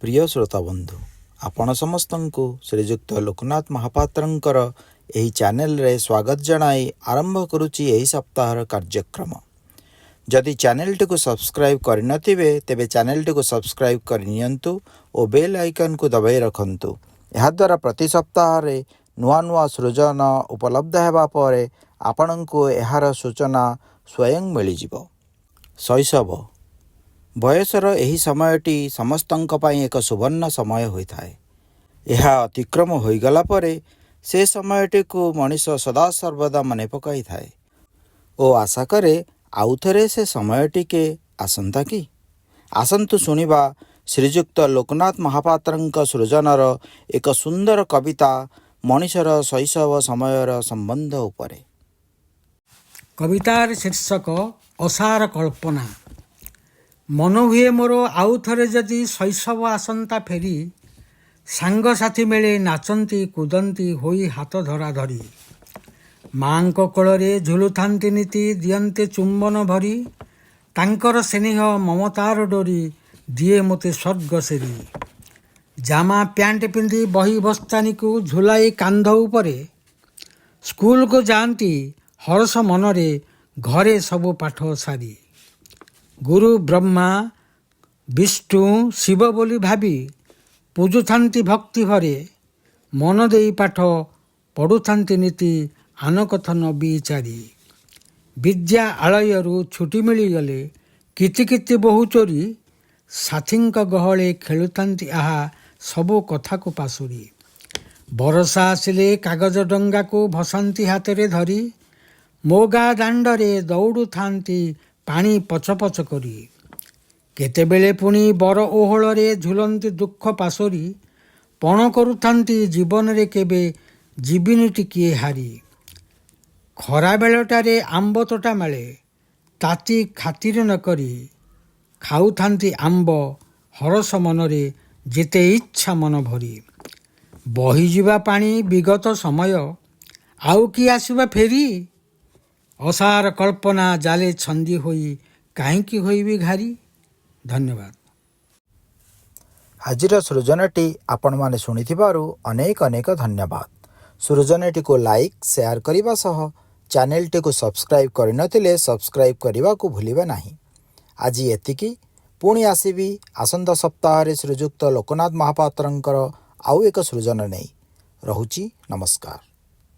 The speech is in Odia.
ପ୍ରିୟ ଶ୍ରୋତାବନ୍ଧୁ, ଆପଣ ସମସ୍ତଙ୍କୁ ଶ୍ରୀଯୁକ୍ତ ଲୋକନାଥ ମହାପାତ୍ରଙ୍କର ଏହି ଚ୍ୟାନେଲରେ ସ୍ୱାଗତ ଜଣାଇ ଆରମ୍ଭ କରୁଛି ଏହି ସପ୍ତାହର କାର୍ଯ୍ୟକ୍ରମ। ଯଦି ଚ୍ୟାନେଲଟିକୁ ସବସ୍କ୍ରାଇବ୍ କରିନଥିବେ, ତେବେ ଚ୍ୟାନେଲଟିକୁ ସବସ୍କ୍ରାଇବ୍ କରିନିଅନ୍ତୁ ଓ ବେଲ୍ ଆଇକନ୍କୁ ଦବାଇ ରଖନ୍ତୁ। ଏହାଦ୍ୱାରା ପ୍ରତି ସପ୍ତାହରେ ନୂଆ ନୂଆ ସୃଜନ ଉପଲବ୍ଧ ହେବା ପରେ ଆପଣଙ୍କୁ ଏହାର ସୂଚନା ସ୍ୱୟଂ ମିଳିଯିବ। ଶୈଶବ ବୟସର ଏହି ସମୟଟି ସମସ୍ତଙ୍କ ପାଇଁ ଏକ ସୁବର୍ଣ୍ଣ ସମୟ ହୋଇଥାଏ। ଏହା ଅତିକ୍ରମ ହୋଇଗଲା ପରେ ସେ ସମୟଟିକୁ ମଣିଷ ସଦାସର୍ବଦା ମନେ ପକାଇଥାଏ ଓ ଆଶା କରେ, ଆଉଥରେ ସେ ସମୟ ଟିକେ ଆସନ୍ତା କି। ଆସନ୍ତୁ ଶୁଣିବା ଶ୍ରୀଯୁକ୍ତ ଲୋକନାଥ ମହାପାତ୍ରଙ୍କ ସୃଜନର ଏକ ସୁନ୍ଦର କବିତା ମଣିଷର ଶୈଶବ ସମୟର ସମ୍ବନ୍ଧ ଉପରେ। କବିତାର ଶୀର୍ଷକ ଅସାର କଳ୍ପନା। ମନ ହୁଏ ମୋର ଆଉ ଥରେ ଯଦି ଶୈଶବ ଆସନ୍ତା ଫେରି, ସାଙ୍ଗସାଥି ମେଳେ ନାଚନ୍ତି କୁଦନ୍ତି ହୋଇ ହାତ ଧରାଧରି, ମାଙ୍କ କୋଳରେ ଝୁଲୁଥାନ୍ତି ନିତି, ଦିଅନ୍ତେ ଚୁମ୍ବନ ଭରି, ତାଙ୍କର ସ୍ନେହ ମମତାର ଡୋରି ଦିଏ ମୋତେ ସ୍ୱର୍ଗ ସେରି। ଜାମା ପ୍ୟାଣ୍ଟ ପିନ୍ଧି ବହି ବସ୍ତାନିକୁ ଝୁଲାଇ କାନ୍ଧ ଉପରେ ସ୍କୁଲକୁ ଯାଆନ୍ତି ହରଷ ମନରେ, ଘରେ ସବୁ ପାଠ ସାରି। ଗୁରୁ ବ୍ରହ୍ମା ବିଷ୍ଣୁ ଶିବ ବୋଲି ଭାବି ପୂଜୁଥାନ୍ତି ଭକ୍ତି ଭରେ, ମନ ଦେଇ ପାଠ ପଢ଼ୁଥାନ୍ତି ନିତି, ଆନ କଥା ନ ବିଚାରି। ବିଦ୍ୟା ଆଳୟରୁ ଛୁଟି ମିଳିଗଲେ କିତି କିତି ବହୁ ଚୋରି, ସାଥୀଙ୍କ ଗହଳେ ଖେଳୁଥାନ୍ତି ଆହା ସବୁ କଥାକୁ ପାଶୋରି। ବରଷା ଆସିଲେ କାଗଜ ଡଙ୍ଗାକୁ ଭସାନ୍ତି ହାତରେ ଧରି, ମୋ ଗାଁ ଦାଣ୍ଡରେ ଦୌଡ଼ୁଥାନ୍ତି ପାଣି ପଚପଚ କରି। କେତେବେଳେ ପୁଣି ବର ଓହଳରେ ଝୁଲନ୍ତି ଦୁଃଖ ପାଶୋରି, ପଣ କରୁଥାନ୍ତି ଜୀବନରେ କେବେ ଯିବିନି ଟିକିଏ ହାରି। ଖରାବେଳଟାରେ ଆମ୍ବ ତୋଟା ମେଳେ ତାତି ଖାତିର ନ କରି, ଖାଉଥାନ୍ତି ଆମ୍ବ ହରଷ ମନରେ ଯେତେ ଇଚ୍ଛା ମନ ଭରି। ବହିଯିବା ପାଣି ବିଗତ ସମୟ ଆଉ କି ଆସିବ ଫେରି, ଅସାର କଳ୍ପନା ଜାଲେ ଛନ୍ଦି ହୋଇ କାହିଁକି ହୋଇବି ଘାରି। ଧନ୍ୟବାଦ। ଆଜିର ସୃଜନଟି ଆପଣମାନେ ଶୁଣିଥିବାରୁ ଅନେକ ଅନେକ ଧନ୍ୟବାଦ। ସୃଜନଟିକୁ ଲାଇକ୍, ସେୟାର କରିବା ସହ ଚ୍ୟାନେଲଟିକୁ ସବସ୍କ୍ରାଇବ୍ କରିନଥିଲେ ସବସ୍କ୍ରାଇବ୍ କରିବାକୁ ଭୁଲିବେ ନାହିଁ। ଆଜି ଏତିକି। ପୁଣି ଆସିବି ଆସନ୍ତା ସପ୍ତାହରେ ଶ୍ରୀଯୁକ୍ତ ଲୋକନାଥ ମହାପାତ୍ରଙ୍କର ଆଉ ଏକ ସୃଜନ ନେଇ। ରହୁଛି, ନମସ୍କାର।